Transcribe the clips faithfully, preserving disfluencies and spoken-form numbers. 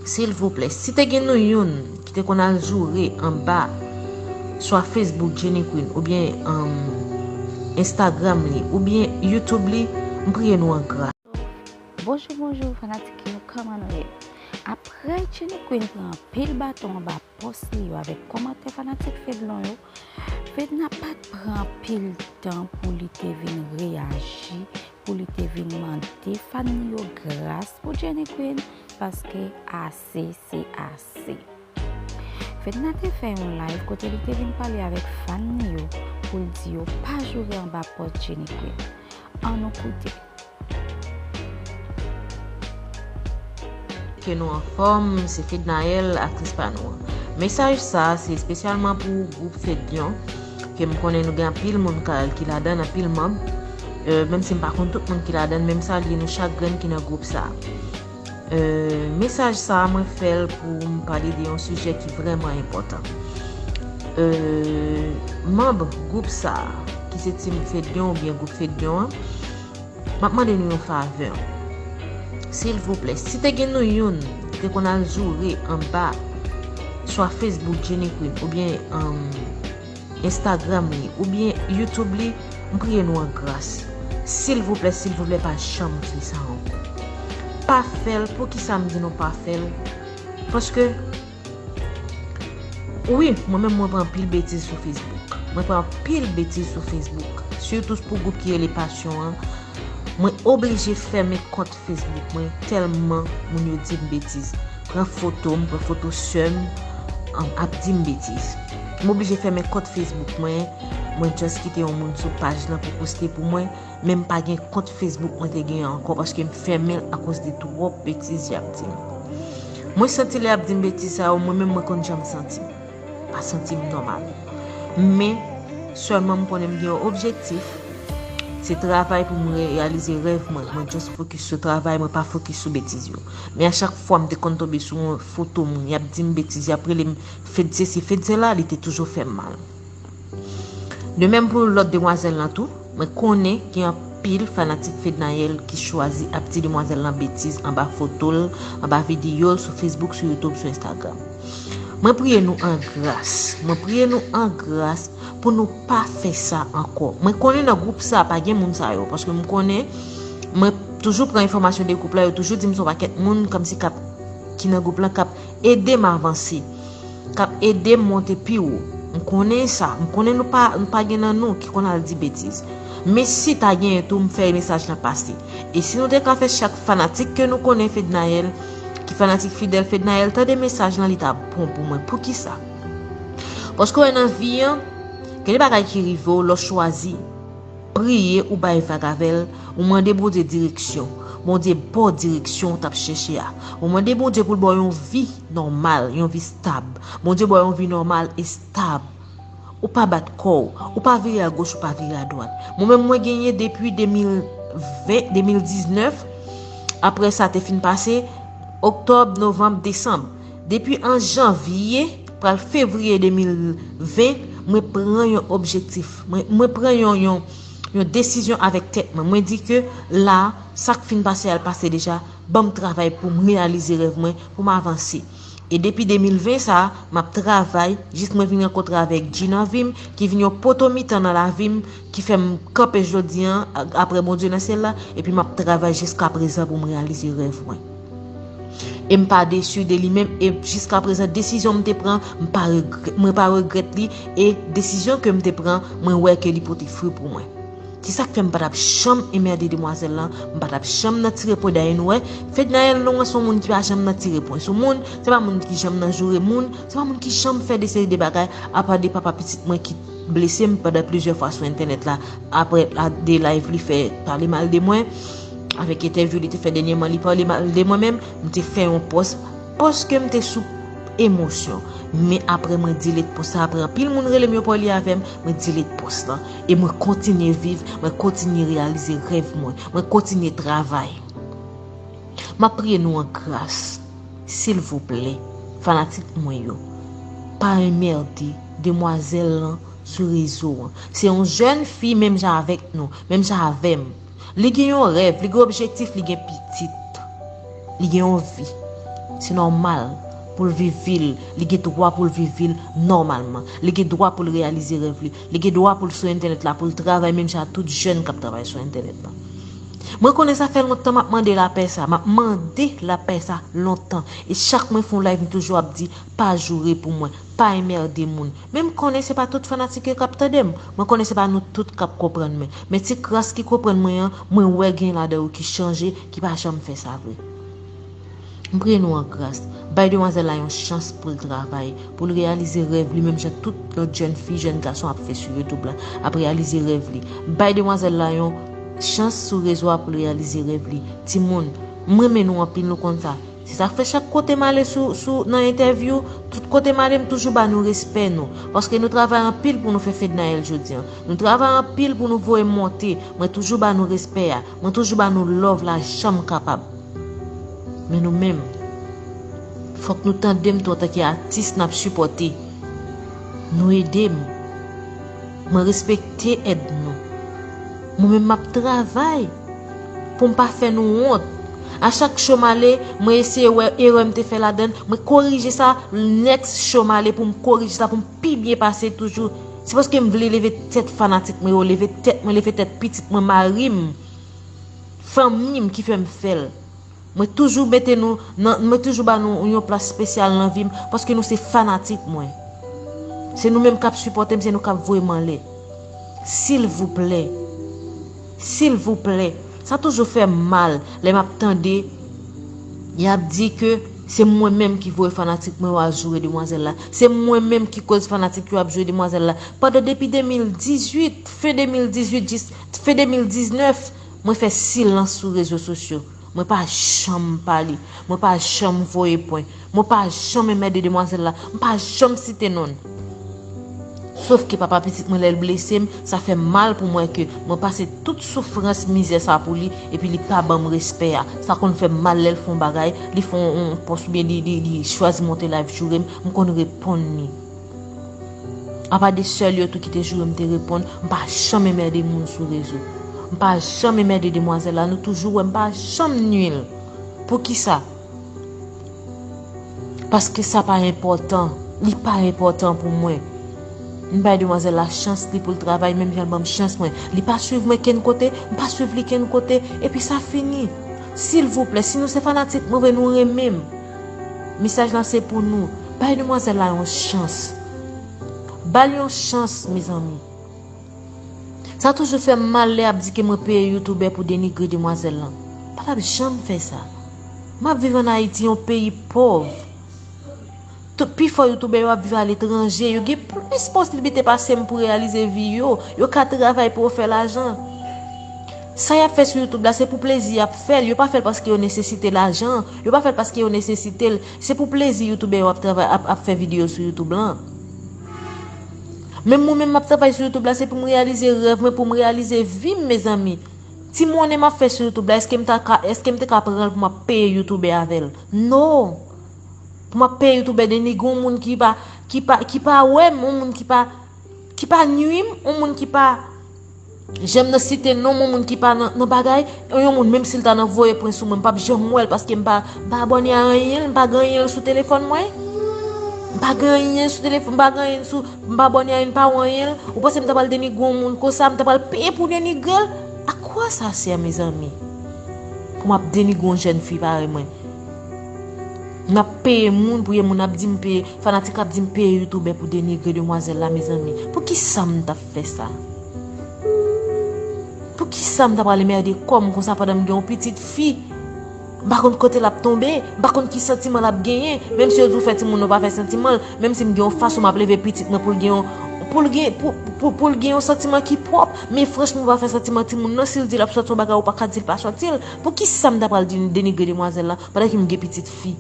Silvouplè, si te gen nou youn ki te konn al joure anba swa Facebook Jenny Queen oubyen um, Instagram li oubyen YouTube li, m priye nou an gras. Bonjou, bonjou, fanatik yo, kòman nou ye? Apre Jenny Queen pran anpil baton anba pòs li yo avèk kòmantè fanatik Fedlon yo, Fedna pa t pran anpil tan pou li te vin reyaji, pou li te vin mande fan li yo gras pou Jenny Queen, paske ase se ase. Fedna te fè yon live kote li te vin pale avèk fan li yo pou l di yo pa joure anba pòs Jenny Queen. Ann nou koute. Ke nou anfòm, se Fednaelle, aktris pa nou an. Mesaj sa a se espesyalman pou gwoup Fedyon, ke m konnen nou gen anpil moun ki ladan, anpil manm. Menm si m pa konn tout moun ki ladan, men m salye nou chak grenn ki nan gwoup sa a. Mesaj sa a, mwen fè l pou m pale de yon sijè ki vrèman enpòtan. Manm gwoup sa a, ki se Team Fedyon oubyen gwoup Fedyon an, m ap mande nou yon favè. Silvouplè, si te gen nou youn ki te konn al joure anba swa Facebook Jenny Queen oubyen Instagram li oubyen YouTube li, m priye nou an gras. Silvouplè, silvouplè, pa janm fè sa ankò. Pa fè l. Poukisa m di nou pa fè l? Paske wi, mwen menm mwen pran anpil betiz sou Facebook. Mwen pran anpil betiz sou Facebook. Sitou pou gwoup ki rele Pasyon an. Mwen oblije fèmen kont Facebook mwen tèlman moun yo di m betiz. Pran foto m, pran foto sè m, ap di m betiz. M oblije fèmen kont Facebook mwen. Mwen just kite yon moun sou paj lan pou poste pou mwen. Men m pa gen kont Facebook mwen te gen ankò paske m fèmen l akoz de twòp betiz y ap di m. Mwen santi lè y ap di m betiz sa yo, mwen menm mwen konn jan m santi m. Pa santi m nòmal. Men sèlman m konnen m gen yon objektif. Se travay pou m reyalize rèv mwen. Mwen just fokis sou travay, mwen pa fokis sou betiz yo. Men a chak fwa m te konn tonbe sou yon foto moun, y ap di m betiz, y ap rele m Fed sesi, Fed sela, li te toujou fè m mal. De menm pou lòt demwazèl lan tou, mwen konnen gen anpil fanatik Fednaelle ki chwazi ap di demwazèl lan betiz anba foto l, anba videyo l, sou Facebook, sou YouTube, sou Instagram. Mwen priye nou an gras. Mwen priye nou an gras pou nou pa fè sa ankò. Mwen konnen nan gwoup sa pa gen moun sa yo, paske m konnen mwen toujou pran enfòmasyon de gwoup la, yo toujou di m se yon pakèt moun kòmsi k ap ki nan gwoup lan k ap ede m avanse, k ap ede m monte pi wo. M konnen sa, m konnen nou pa, nou pa gen nan nou ki konn al di betiz. Men si ta genyen tou, m fè mesaj lan pase. E si nou te ka fè chak fanatik ke nou konnen Fednaelle, ki fanatik fidèl Fednaelle, tande mesaj lan, li ta bon pou mwen. Poukisa? Paske w wè nan vi an, gen de bagay ki rive w lè w chwazi priye, ou bay vag avè l, ou mande Bondye direksyon. Bondye ba w direksyon ou t ap chèche a. Ou mande Bondye pou l ba w yon vi nòmal, yon vi stab. Bondye ba w yon vi nòmal e stab. Ou pa bat kò w, ou pa vire agoch, ou pa vire adwat. Mwen menm, mwen genyen depi de mil ven, de mil diznèf. Apre sa te fin pase, oktòb, novanm, desanm. Depi an janvye, pral fevriye de mil ven, mwen pran yon objektif. Mwen, mwen pran yon, yon, yon desizyon avèk tèt mwen. Mwen di ke la, sa k fin pase a, l pase deja, ban m travay pou m reyalize rèv mwen, pou m avanse. E depi de mil ven sa a, m ap travay, jis mwen vin rankontre avèk Dji nan vi m, ki vin yon poto mitan nan lavi m, ki fè m kanpe jodi an, a-, apre Bondye nan syèl la, epi m ap travay jiska prezan pou m reyalize rèv mwen. E m pa desi de li menm, e jiska prezan, desizyon m te pran, m pa regrè-, mwen pa regrèt li, e desizyon ke m te pran, mwen wè ke li pote fwi pou mwen. Se sa k fè m pa t ap janm enmède demwazèl lan, m pa t ap janm nan tire pwen. Dayè nou wè, Fednaelle nou an se yon moun ki pa janm nan tire pwen sou moun, se pa moun ki janm nan joure moun, se pa moun ki janm fè de seri de bagay, apa de papa pitit mwen ki blese m pandan plizyè fwa sou entènèt la, apre de live li fè pale mal de mwen, avèk entèvyou li te fè dènyèman, li pale mal de mwen menm, m te fè yon pòs, paske m te sou emosyon. Men apre mwen delete pòs la, apre anpil moun rele m, yo pale avè m, mwen delete pòs lan. E mwen kontinye viv, mwen kontinye reyalize rèv mwen, mwen kontinye travay. M ap priye nou an gras, silvouplè, fanatik mwen yo, pa enmède demwazèl lan sou rezo an. Se yon jèn fi menm jan avèk nou, menm jan avè m. Li gen yon rèv, li gen objektif, li gen pitit. Li gen yon vi. Se nòmal pou l viv vi l, li gen dwa pou l viv vi l nòmalman. Li gen dwa pou l reyalize rèv li. Li gen dwa pou l sou entènèt la, pou l travay menm jan ak tout jèn k ap travay sou entènèt la. Mwen konnen sa fè lontan m ap mande lapè sa, m ap mande lapè sa lontan. E chak mwen fè yon live, m toujou ap di, pa joure pou mwen, pa enmède moun. Men m konnen se pa tout fanatik yo k ap tande m. Mwen konnen se pa nou tout k ap konprann mwen. Men ti kras ki konprann mwen an, mwen wè gen ladan yo ki chanje, ki pa janm fè sa vre. M priye nou an gras. Bay demwazèl la yon chans pou l travay, pou l reyalize rèv li, menm jan tout lòt jèn fi, jèn gason ap fè sou YouTube la, ap reyalize rèv li. Bay demwazèl la yon chans sou rezo a pou l reyalize rèv li. Timoun, m renmen nou anpil, nou konn sa. Se sa k fè chak kote m ale sou, sou, nan entèvyou, tout kote m ale, m toujou ba nou respè nou. Paske nou travay anpil pou nou fè Fednaelle jodi an. Nou travay anpil pou nou voye monte. Mwen toujou ba nou respè a. Mwen toujou ba nou love la jan m kapab. Men nou menm, fòk nou tande m tou antanke atis n ap sipòte. Nou ede m. Mwen respekte èd nou. Mwen menm m ap travay pou m pa fè nou wont. A chak show m ale, mwen eseye wè erè m te fè ladan l, mwen korije sa, next show m ale pou m korije sa, pou m pi byen pase toujou. Se paske m vle leve tèt fanatik mwen yo, leve tèt mwen, leve tèt pitit mwen, mari m, fanmi m ki fè m fè l. Mwen toujou mete nou nan, mwen toujou ba nou yon plas espesyal nan vi m, paske nou se fanatik mwen. Se nou menm k ap sipòte m, se nou k ap voye m anlè. Silvouplè. Silvouplè. Sa toujou fè m mal lè m ap tande y ap di ke se mwen menm ki voye fanatik mwen yo al joure demwazèl la. Se mwen menm ki koz fanatik yo ap joure demwazèl la. Pandan depi de mil dizuit, fen de mil dizuit jis fen de mil diznèf, mwen fè silans sou rezo sosyo. Mwen pa janm pale. Mwen pa janm voye pwen. Mwen pa janm enmède demwazèl la. M pa janm site non l. Sof ke papa pitit mwen, lè l blese m, sa fè m mal pou m wè ke mwen pase tout soufrans, mizè sa pou li, epi li pa ban m respè a. Sa konn fè m mal lè l fè yon bagay, li fè yon, yon pòs oubyen li, li, li chwazi monte live joure m, m konn reponn li. Apa de sèl yo tou ki te joure m te reponn, m pa janm enmède moun sou rezo. M pa janm enmède demwazèl la, nou toujou wè m pa janm nui l. Poukisa? Paske sa pa enpòtan. Li pa enpòtan pou mwen. M bay demwazèl la chans li pou l travay menm jan l ban m chans mwen. Li pa swiv mwen kenn kote, m pa swiv li kenn kote, epi sa fini. Silvouplè, si nou se fanatik mwen vre, nou renmen m. Mesaj la se pou nou. Bay demwazèl la yon chans. Ba l yon chans, mezanmi. Sa toujou fè m mal lè y ap di ke mwen peye youtubè pou denigre demwazèl lan. Pa t ap janm fè sa. M ap viv ann Ayiti, yon peyi pòv. Tout, pifò youtubè yo ap viv aletranje, yo gen plis posiblite pase m pou reyalize vi yo. Yo ka travay pou yo fè lajan. Sa y ap fè sou YouTube la, se pou plezi y ap fè l. Yo pa fè l paske yo nesesite lajan. Yo pa fè l paske yo nesesite l. Se pou plezi youtubè yo ap travay, ap, ap fè videyo sou YouTube lan. Menm mwen menm m ap travay sou YouTube la, se pou m reyalize rèv mwen, pou m reyalize vi m, mezanmi. Ti monnen m ap fè sou YouTube la, èske m ta ka, èske m te ka pran l pou m ap peye youtubè avè l? No! Pou m ap peye youtubè denigre yon moun ki pa, ki pa, ki pa wè m, yon moun ki pa, ki pa nui m, yon moun ki pa, jan m nan site non yon moun ki pa nan, nan bagay, yon moun menm si l ta nan voye pwen sou mwen, m p ap janm wè l paske m pa, m pa abòne a anyen l, m pa gen anyen l sou telefòn mwen. M pa gen anyen sou telefòn, m pa gen anyen sou, m pa abòne a anyen, m pa wè anyen l. Ou panse m ta pral denigre yon moun konsa, m ta pral peye pou denigre l? A quoi ça sert, mezanmi? Pou m ap denigre yon jèn fi parèy mwen. M ap peye moun pou ye moun ap di m peye, fanatik ap di m peye youtubè pou denigre demwazèl la, mezanmi. Poukisa m t ap fè sa? Poukisa m ta pral enmède kò m konsa pandan m gen yon pitit fi? M pa konn kote l ap tonbe, m pa konn ki santiman l ap genyen. Menm si yo di w fè timoun nan pa fè santiman l, menm si m gen yon fason m ap leve pitit mwen pou l gen yon, pou l gen, pou, pou, pou l gen yon santiman ki pwòp, men franchman w pa fè santiman timoun nan, si l di l ap sòti yon bagay ou pa ka di l pa sòti l. Poukisa m ta pral di, denigre demwazèl la pandan ke m gen pitit fi?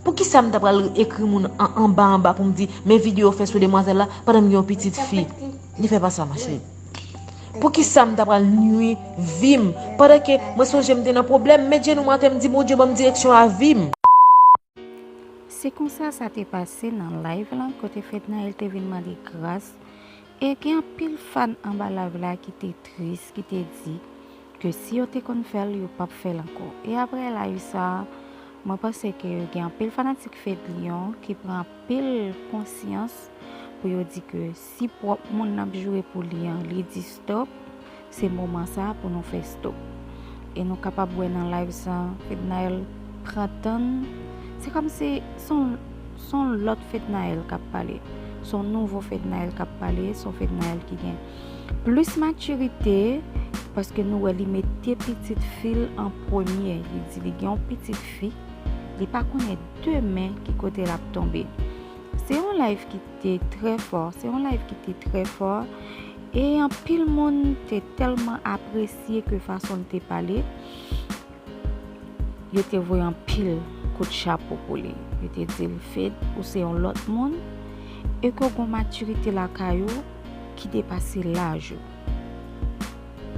Poukisa m ta pral ekri moun an, anba anba pou m di, men videyo w fè sou demwazèl la pandan m gen yon pitit fi? Li fè pa sa, ma chérie. Poukisa m ta pral nui vi m? Pandan ke mwen sonje m te nan pwoblèm, m met jenou m atè, m di Bondye ban m direksyon a vi m. Se konsa sa te pase nan live lan kote Fednaelle te vin mande gras, e gen anpil fan anba live la ki te tris, ki te di ke si yo te konn fè l, yo p ap fè l ankò. E apre live sa, Mwen panse ke gen anpil fanatik Fedlion ki pran anpil konsyans pou yo di ke si pwòp moun n ap joure pou li an, li di stop, se moman sa a pou nou fè stop. E nou kapab wè nan live sa, Fednaelle pran tan l. Se kòmsi se yon, se yon lòt Fednaelle k ap pale. Se yon nouvo Fednaelle k ap pale. Se yon Fednaelle ki gen plis matirite, paske nou wè li mete pitit fi l an premye. Li di li gen yon pitit fi, li pa konnen demen ki kote l ap tonbe. Se yon live ki te trè fò, se yon live ki te trè fò, e anpil moun te tèlman apresye ke fason l te pale. Yo te voye anpil kout chapo pou li. Yo te di l, Fed, ou se yon lòt moun, e ke w gen matirite lakay ou ki depase laj ou.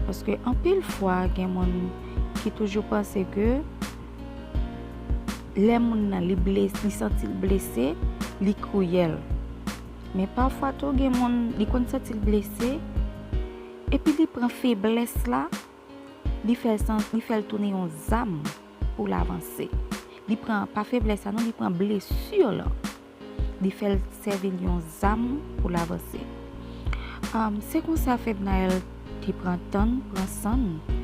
Paske anpil fwa, gen moun ki toujou panse ke lè moun nan li blese, li santi l blese, li kriyèl. Men pafwa tou, gen moun, li konn santi l blese, epi li pran feblès la, li fè l san, li fè l tounen yon zam pou l avanse. Li pran, pa feblès la non, li pran blesi lan, li fè l sèvi l yon zam pou l avanse. Um, se konsa Fednaelle te pran tan l, pran san l,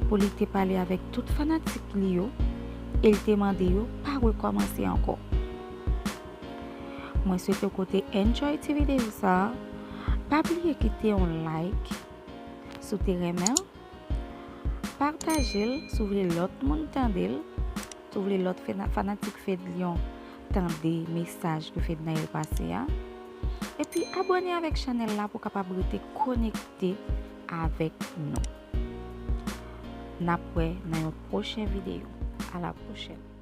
pou li te pale avèk tout fanatik li yo, e l te mande yo pa rekòmanse ankò. Mwen swete w kote enjoy ti videyo sa a. Pa bliye kite yon like si w te renmen l. Pataje l si w vle lòt moun tande l. Si w vle lòt fena-, fanatik Fedlion tande mesaj ke Fednaelle pase a. Epi abòne avèk chanèl la pou w kapab rete konekte avèk nou. N ap wè nan yon pwochen videyo. A la pwochèn.